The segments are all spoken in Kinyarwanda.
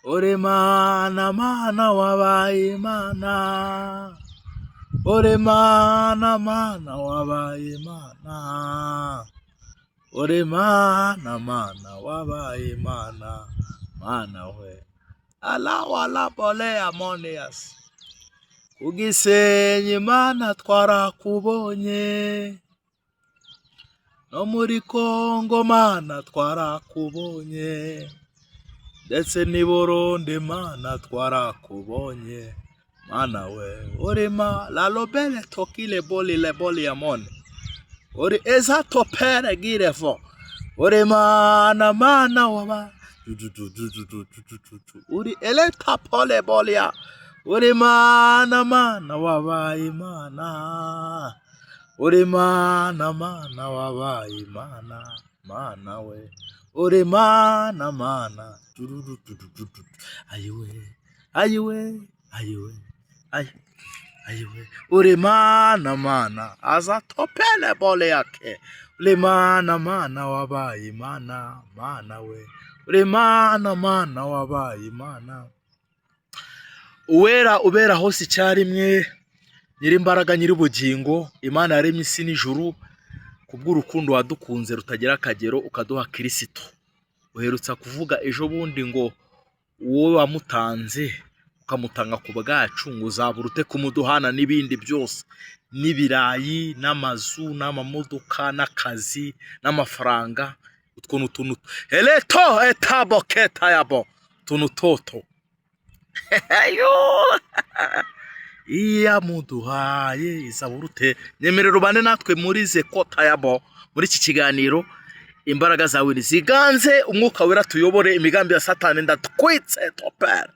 Uri Mana, Mana, wabaye Imana. Uri Mana, Mana, wabaye Imana. Uri Mana, Mana, wabaye Imana, Mana we. Alawala bole amonias. Ku Gisenyi, Mana, twarakubonye. No muri Kongo, Mana, twarakubonye. Ndetse n'i Burundi, Mana, twarakubonye. Mana we, uri ma la lobele tokile boli le boli amone. Uri ezatopere girefo. Uri Mana, Mana, waba. Uri eleta pole bolia. Uri Mana, Mana, wabaye Imana. Uri Mana, Mana, wabaye Imana. Mana we. Uri Mana, Mana. Ayiwe, ayiwe, ayiwe, ayi, ayiwe. Uri Mana, Mana. Azatopele bole yake. Uri Mana, Mana, wabaye Imana. Mana we. Uri Mana, Mana, wabaye Imana. Uwera ubera hose icyarimwe, Nyirimbaraga, Nyir'ubugingo, Imana yaremye isi n'ijuru, kubw'urukundo wadukunze rutagira akagero ukaduha Kirisito. Uherutsa kuvuga ejo bundi ngo wowe wamutanze ukamutanga ku bwacu, ngo uzabura ute kumuduhana n'ibindi byose, n'ibirayi n'amazu n'amamodoka n'akazi n'amafaranga? Utwo ni utuntu ereto etabo ketayabo, utuntu toto yo iyamuduhaye izabura ute? Nyemerera ubane natwe muri zekotayabo muri iki kiganiro. Imbaraga zawe niziganze, Umwuka Wera tuyobore. Imigambi ya Satani ndatwitse topera.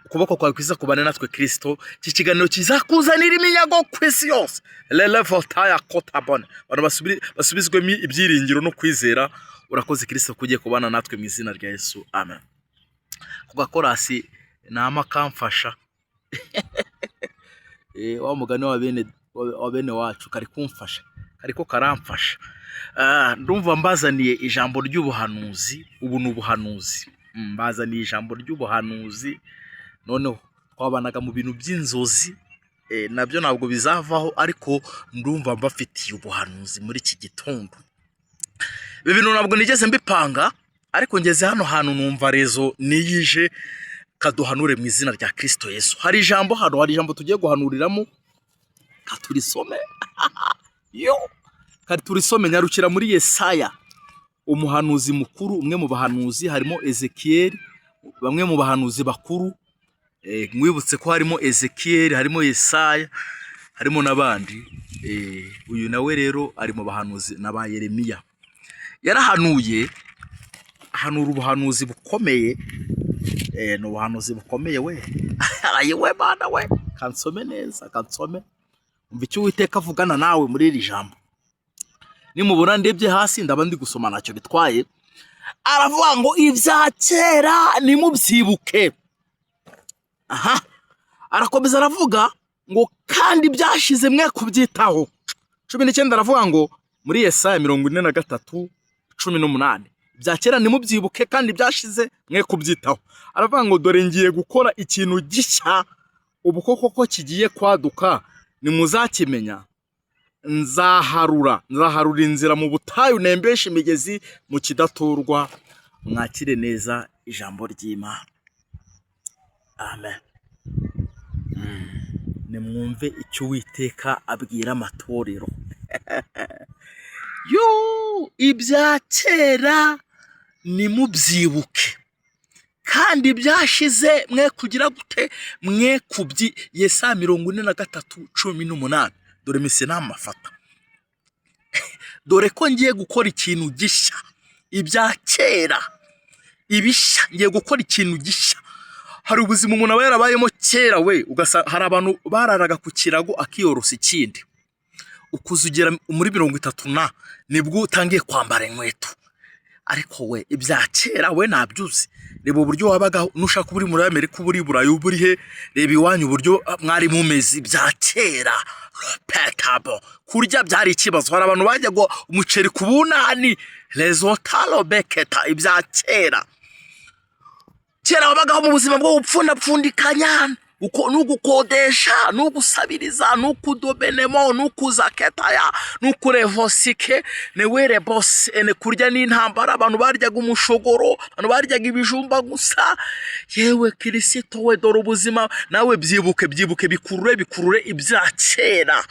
Ukuboko kwawe kwiza kubane natwe, Kirisito. Iki kiganiro kizakuzanira iminyago ku isi yose lelevotaya kotabone, abantu basubizwemo ibyiringiro no kwizera. Urakoze, Kirisito, kugiye kubana natwe mu izina rya Yesu, amen. Ku gakorasi nama kamfasha. Wa mugani wa bene wacu kari kumfasha, kariko karamfasha. Ndumva mbazaniye ijambo ry'ubuhanuzi. Ubu ni ubuhanuzi. Mbazaniye ijambo ry'ubuhanuzi. Noneho twabanaga mu bintu by'inzozi, nabyo ntabwo bizavaho, ariko ndumva mbafitiye ubuhanuzi muri iki gitondo. Ibi bintu ntabwo nigeze mbipanga, ariko ngeze hano hantu numva rezo niyije kaduhanure mu izina rya Kirisito Yesu. Hari ijambo hano, hari ijambo tugiye guhanuriramo, katurisome yo, katurisome. Nyarukira muri Yesaya, umuhanuzi mukuru, umwe mu bahanuzi. Harimo Ezekiyeli, bamwe mu bahanuzi bakuru. Mwibutse ko harimo Ezekiyeli, harimo Yesaya, harimo n'abandi. Uyu nawe rero ari mu bahanuzi na ba Yeremiya. Yarahanuye, ahanura ubuhanuzi bukomeye. Ni ubuhanuzi bukomeye we. Ayiwe Mana we, kansome neza, kansome. Umva icyo Uwiteka avugana nawe muri iri jambo. Nimubona ndebye hasi, ndaba ndi gusoma, ntacyo bitwaye. Aravuga ngo ibya kera nimubyibuke. Aha arakomeza aravuga ngo kandi byashize mwe kubyitaho. 19 aravuga ngo, muri Yesaya 43:18, ibya kera nimubyibuke kandi byashize mwe kubyitaho. Aravuga ngo dore ngiye gukora ikintu gishya, ubu koko ko kigiye kwaduka, nimuzakimenya. Nzaharura inzira mu butayu, nembesha imigezi mu kidaturwa. Mwakire neza ijambo ry'Imana, amen. Nimwumve icyo Uwiteka abwira amatorero yo: ibya kera nimubyibuke kandi byashize mwe kugira gute? Mwe kubyi. Yesaya 43:18. Dore mise n'amafata: dore ko ngiye gukora ikintu gishya, ibya kera ibishya, ngiye gukora ikintu gishya. Hari ubuzima umuntu aba yarabayemo kera we, ugasa hari abantu bararaga ku kirago akiyorosa ikindi, ukuza ugera muri 30 na nibwo utangiye kwambara inkweto. Ariko we, ibya kera we nabyuzi. Reba uburyo wabagaho, nushaka uba uri muri Amerika, uba uri i Burayi, uba uri he, reba iwanyu uburyo mwari mumeze. Ibya kera petabo, kurya byari ikibazo. Hari abantu bajyaga umuceri ku bunani rezotaro beketa. Ibya kera kera Kera wabagaho mu buzima bwo gupfundapfundikanya, uko nugukodesha, nugusabiriza, nukudobenemo, nukuzaketaya, nukurevosike newere bose ene kurya n'intambara. Abantu baryaga umushogoro, abantu baryaga ibijumba gusa. Yewe Kirisito we, dore ubuzima nawe byibuke, byibuke, bikurure, bikurure ibya kera.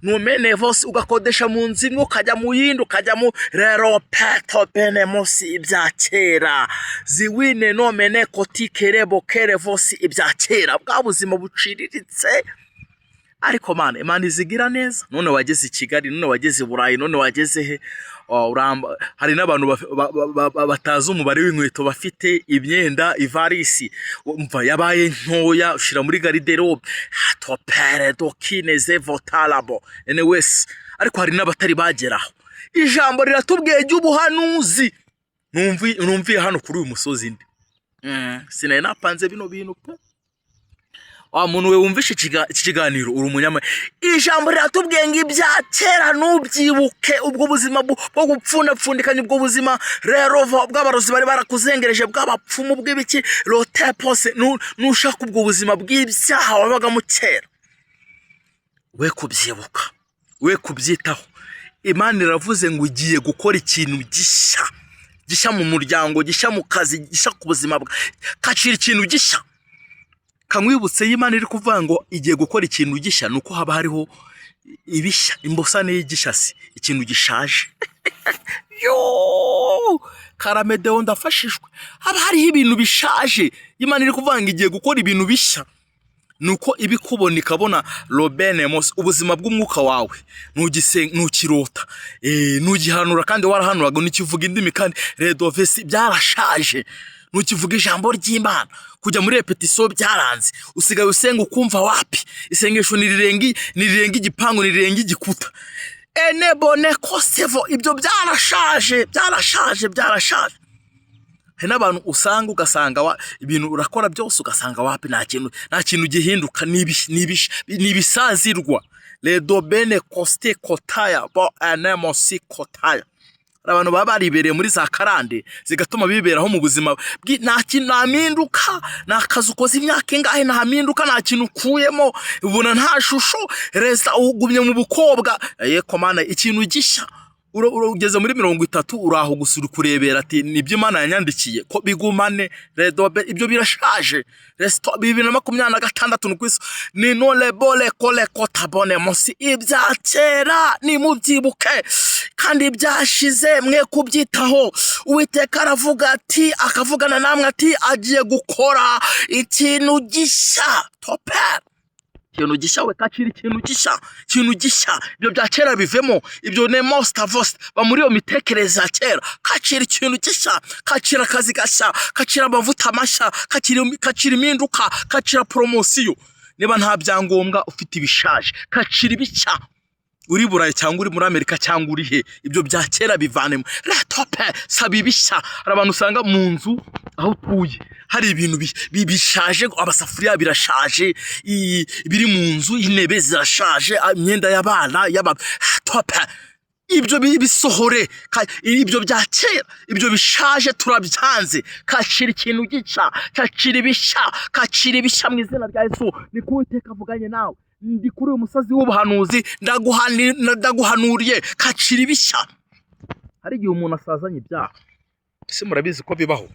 Numene vose ugakodesha mu nzu imwe, ukajya mu yindi, ukajya mu rero peto bene musi. Ibya kera ziwine nomene kotikerebo kere vosi, ibya kera, bwa buzima buciriritse. Ariko Mana, Imana izigira neza. None wageze i Kigali, none wageze i Burayi, none wageze he? Oh, hari n'abantu batazi umubare w'inkweto bafite, imyenda, ivarisi umva yabaye ntoya, ushira muri garde-robe topere dokineze votarabo anyways. Ariko hari n'abatari bageraho. Ijambo riratubwiye ry'ubuhanuzi numviye hano kuri uyu musozi ndi. Sinari napanze bino bintu pe. Wa muntu we wumvishe iki kiganiro, uri umunyama. Ijambo riratubwiye ngo ibya kera ntubyibuke, ubwo buzima bwo gupfundapfundikanya, ubwo buzima rero bw'abarozi bari barakuzengereje, bw'abapfumu, bw'ibiki rotepose. Nushaka ubwo buzima bw'ibyaha wabagamo kera, we kubyibuka, we kubyitaho. Imana iravuze ngo ugiye gukora ikintu gishya, gishya mu muryango, gishya mu kazi, gishya ku buzima bwa kacira, ikintu gishya. Kamwibutse, y'Imana iri kuvuga ngo igiye gukora ikintu gishya, ni uko haba hariho ibishya. Imbosane y'igishasi, ikintu gishaje. Yo karamedewo, ndafashijwe. Haba hariho ibintu bishaje. Imana iri kuvuga ngo igiye gukora ibintu bishya, ni uko ibikubona ikabona robene mose. Ubuzima bw'umwuka wawe, ntukirota, ntugihanura kandi warahanuraga, ntukivuga indimi kandi redovesi byarashaje, ntukivuga ijambo ry'Imana, kujya muri répétition byaranze, usigaye usenga ukumva wapi, isengesho nirirenga igipangu, nirirenga igikuta enebone kosevo. Ibyo byarashaje, byarashaje, byarashaje. Hari n'abantu usanga ugasanga ibintu urakora byose ugasanga wapi, nta kintu gihinduka, ni ibisazirwa redobene koste kotaya bo anemosi kotaya. Hari abantu baba baribereye muri za karande zigatuma biberaho mu buzima nta kintu, nta mpinduka, nta kazi ukoze imyaka ingahe, nta mpinduka, nta kintu ukuyemo, ubona nta shusho resa, ugumye mu bukobwa. Yeko Mana, ikintu gishya. Ugeze muri 30, uraho gusa uri kurebera ati nibyo Imana yanyandikiye ko bigumane redobe, ibyo birashaje. Resito 2026 ni ukwisi ni nole bole kole kotabone munsi. Ibya kera nimubyibuke kandi byashize, mwe kubyitaho. Uwiteka aravuga ati, akavugana namwe ati agiye gukora ikintu gishya. Tope ikintu gishya we, kacira ikintu gishya, ikintu gishya. Ibyo bya kera bivemo, ibyo ne most ba muri iyo mitekerereze ya kera. Kacira ikintu gishya, kacira akazi gashya, kacira amavuta mashya, kacira impinduka, kacira promotion. Niba nta byangombwa ufite, ibishaje, kacira ibishya. Uri Burayi cyangwa uri muri Amerika cyangwa uri he, ibyo bya kera bivanemo retope, saba ibishya. Hari abantu usanga mu nzu aho utuye hari ibintu bishaje, amasafuriya birashaje, biri mu nzu, intebe zirashaje, imyenda y'abana y'aba tope. Ibyo bisohore, ibyo bya kera, ibyo bishaje turabyanze. Kacira ikintu gica, kacira ibishya, kacira ibishya mu izina rya Yesu. Ni ku Uwiteka avuganye nawe, ndi kuri uyu musozi w'ubuhanuzi, ndaguhanuriye, kacira ibishya. Hari igihe umuntu asazanye ibyaha. Ese murabizi ko bibaho,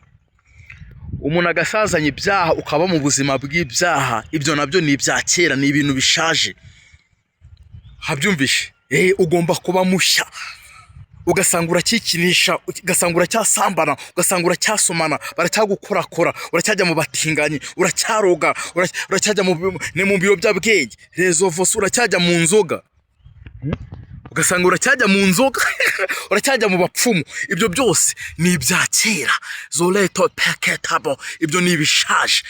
umuntu agasazanya ibyaha, ukaba mu buzima bw'ibyaha? Ibyo nabyo ni ibya kera, ni ibintu bishaje. Habyumvishe? Ugomba kuba mushya. Ugasanga uracyikinisha, ugasanga uracyasambana, ugasanga uracyasomana, baracyagukorakora, uracyajya mu batinganyi, uracyaroga, uracyajya ni mu biyobyabwenge rezovosi, uracyajya mu nzoga, ugasanga uracyajya mu nzoga, uracyajya mu bapfumu. Ibyo byose ni ibya kera zoreto peketabo, ibyo ni ibishaje.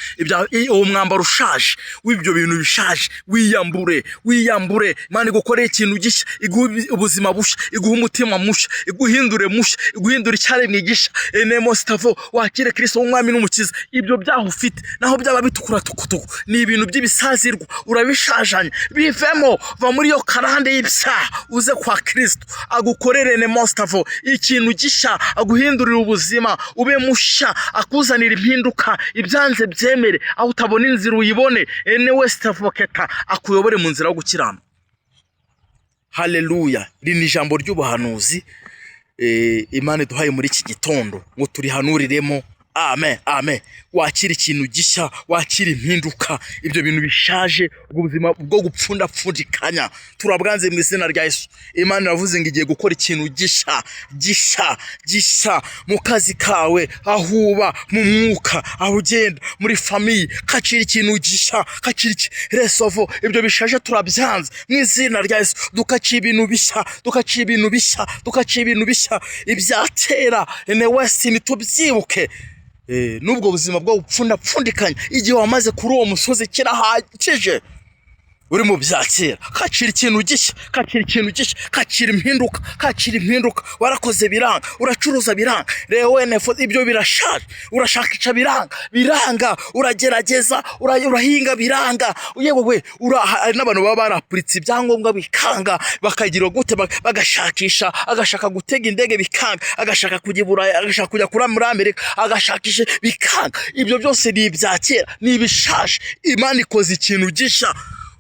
Uwo mwambaro ushaje w'ibyo bintu bishaje, wiyambure, wiyambure. Imana igukoreye ikintu gishya, iguhe ubuzima bushya, iguhe umutima mushya, iguhindure mushya, iguhindure icyaremwe gishya. Enemo sitavo, wakire Kristo w'umwami n'umukiza. Ibyo byaha ufite, naho byaba bitukura tukutuku, ni ibintu by'ibisazirwa, urabishajanye, bivemo. Va muri iyo karande y'ibyaha uze. kwa Kirisito agukorere nemositavo ikintu gishya, aguhindurire ubuzima, ube mushya, akuzanira impinduka, ibyanze byemere, aho utabona inzira uyibone, ene wesitavoketa akuyobore mu nzira yo gukiranuka. Haleluya! Iri ni ijambo ry'ubuhanuzi Imana iduhaye muri iki gitondo ngo turihanuriremo. Amen, amen. Wakira ikintu gishya, wakira impinduka. Ibyo bintu bishaje, ubwo buzima bwo gupfundapfundikanya, turabwanze mu izina rya Yesu. Imana iravuze ngo igiye gukora ikintu gishya, gishya, gishya mu kazi kawe, aho uba mu mwuka, aho ugenda muri famille. Kakira ikintu gishya, kakira iki resovo. Ibyo bishaje turabyanze mu izina rya Yesu. Dukaciye ibintu bishya, dukaciye ibintu bishya, dukaciye ibintu bishya. Ibya kera ene wese ntitubyibuke. N'ubwo buzima bwo gupfundapfundikanya, igihe wamaze kuri uwo musozi kirahagije uri mu bya kera. Kakira ikintu gishya, kakira ikintu gishya, kakira impinduka, kakira impinduka. Warakoze biranga, uracuruza biranga, rewe nefo ibyo birashaje, urashakisha biranga, biranga, uragerageza, urahinga biranga. Yewe we, hari n'abantu baba barapuritse ibyangombwa bikanga, bakagira gute, bagashakisha, agashaka gutega indege bikanga, agashaka kujya i Burayi, agashaka kujya kuri muri Amerika, agashakisha bikanga. Ibyo byose ni ibya kera, ni ibishaje. Imana ikoze ikintu gishya.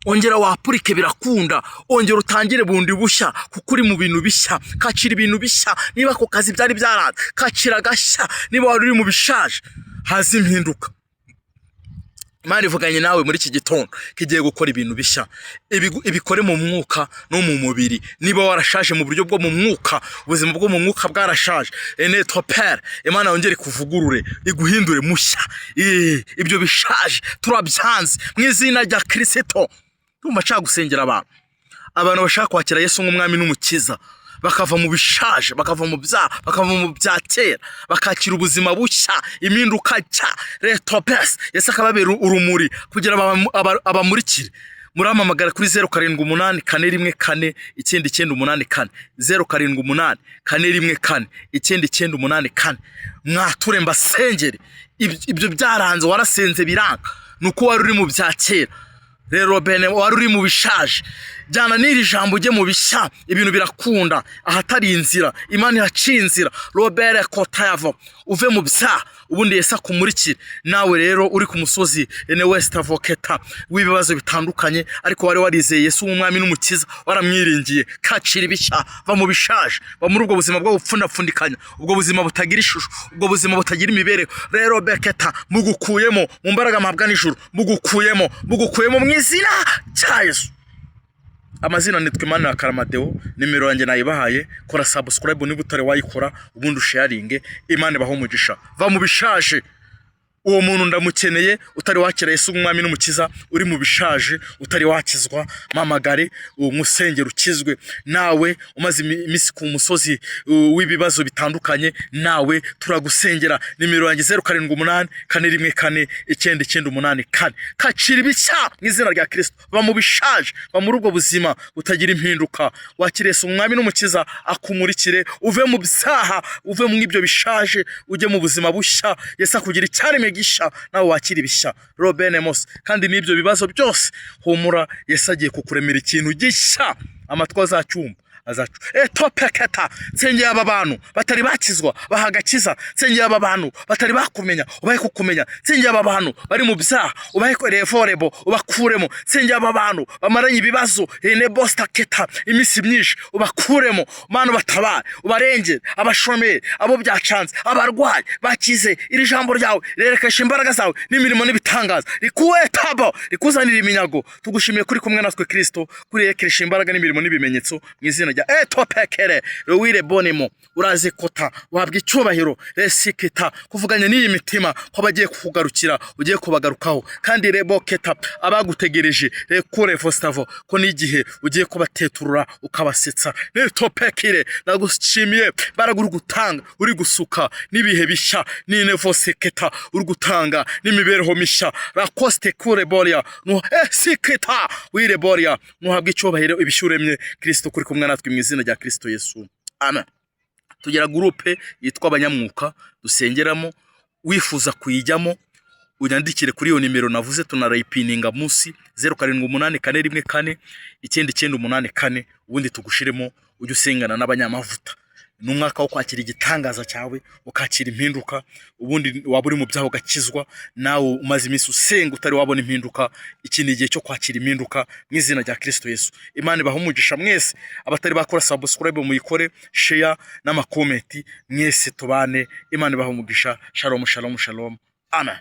Ongera wapurike, birakunda. Ongera utangire bundi bushya kuko uri mu bintu bishya. Kakira ibintu bishya. Niba ako kazi byari byaranze, kakira agashya. Niba wari uri mu bishaje, haza impinduka. Imana ivuganye nawe muri iki gitondo ko igiye gukora ibintu bishya. Ibikore mu mwuka no mu mubiri. Niba warashaje mu buryo bwo mu mwuka, ubuzima bwo mu mwuka bwarashaje, enetopere, Imana yongere ikuvugurure, iguhindure mushya. Ibyo bishaje turabyanze mu izina rya Kirisito. Ndumva nshaka gusengera abantu bashaka kwakira Yesu nk'umwami n'umukiza, bakava mu bishaje, bakava mu byaha, bakava mu bya kera, bakakira ubuzima bushya, impinduka nshya, retopesi. Yesu akababera urumuri kugira abamurikire. Murampamagara kuri 0784149984, 0784149984. Mwature mbasengere. Ibyo byaranze, warasenze biranga, ni uko wari uri mu bya kera. Rero bene, wari uri mu bishaje, jyana n'iri jambo ujye mu bishya. Ibintu birakunda. Ahatari inzira, Imana iraciye inzira. Robert Kotayavo, uve mu byaha, ubundi Yesu akumurikire. Nawe rero uri ku musozi ene west avoketa w'ibibazo bitandukanye, ariko wari warizeye Yesu w'umwami n'umukiza, waramwiringiye, kacira ibishya, va mu bishaje, va muri ubwo buzima bwo gupfundapfundikanya, ubwo buzima butagira ishusho, ubwo buzima butagira imibereho. Rero beketa mugukuyemo mu mbaraga mpabwa n'ijuru, mugukuyemo, mugukuyemo mu izina rya Yesu. Amazina nitwa Imana ya Karamadeo, nimero yanjye nayibahaye. Kora subscribe niba utari wayikora, ubundi usharinge. Imana ibaho umugisha. Va mu bishaje. Uwo muntu ndamukeneye, utari wakira Yesu nk'umwami n'umukiza, uri mu bishaje, utari wakizwa, mpamagare uwo musengero ukizwe. Nawe umaze iminsi ku musozi w'ibibazo bitandukanye, nawe turagusengera. Nimero yanjye 0784149984. Kacira ibishya mu izina rya Kirisito. Va mu bishaje, va muri ubwo buzima butagira impinduka, wakire Yesu umwami n'umukiza akumurikire, uve mu byaha, uve mu ibyo bishaje, ujye mu buzima bushya. Yesu akugira icyaremwe gishya, nawe wakira ibishya. Robene Mose. Kandi n'ibyo bibazo byose, humura, Yesu agiye kukuremera ikintu gishya, amatwi azacyumva azacu etopeketa. Nsengeye aba bantu batari bakizwa, baha agakiza. Nsengeye aba bantu batari bakumenya, ubahe kukumenya. Nsengeye aba bantu bari mu byaha, ubahe revorebo, ubakuremo. Nsengeye aba bantu bamaranye ibibazo ene bostaketa iminsi myinshi, ubakuremo. Mana, ubatabare, ubarengere. Abashomeri, abo byacanze, abarwayi bakize. Iri jambo ryawe rerekesha imbaraga zawe n'imirimo n'ibitangaza, rikuwetabo, rikuzanira iminyago. Tugushimiye kuri kumwe natwe Kristo, kurirekeresha imbaraga n'imirimo n'ibimenyetso mu izina rya etopekere wire bonemo. Uraze kota wahabwa icyubahiro resikita kuvuganya n'iyi mitima ko abagiye kukugarukira ugiye kubagarukaho, kandi reboketa abagutegereje rekure fostavo ko n'igihe ugiye kubateturura ukabasetsa. Netopekire, ndagushimiye baraga uri gutanga, uri gusuka n'ibihe bishya, n'inevoseketa uri gutanga n'imibereho mishya. Rakoste kure boria no siketa wire boria. Nuhabwa icyubahiro ibishyuremye Kristo kuri kumwe natwe mu izina rya Kristo Yesu, amen. Tugira groupe yitwa Abanyamwuka dusengeramo. Wifuza kuyijyamo, unyandikire kuri iyo nimero navuze, tunarayipininga munsi, 0784149984, ubundi tugushiremo. Ujye usengana n'abanyamavuta. Ni umwaka wo kwakira igitangaza cyawe, ukakira impinduka. Ubundi waba uri mu byaha ugakizwa. Nawe umaze iminsi usenga utari wabona impinduka, iki ni igihe cyo kwakira impinduka mu izina rya Kirisito Yesu. Imana ibahe umugisha mwese. Abatari bakora subscribe muyikore, share n'ama comment, mwese tubane. Imana ibahe umugisha. Shalom, shalom, shalom, amen.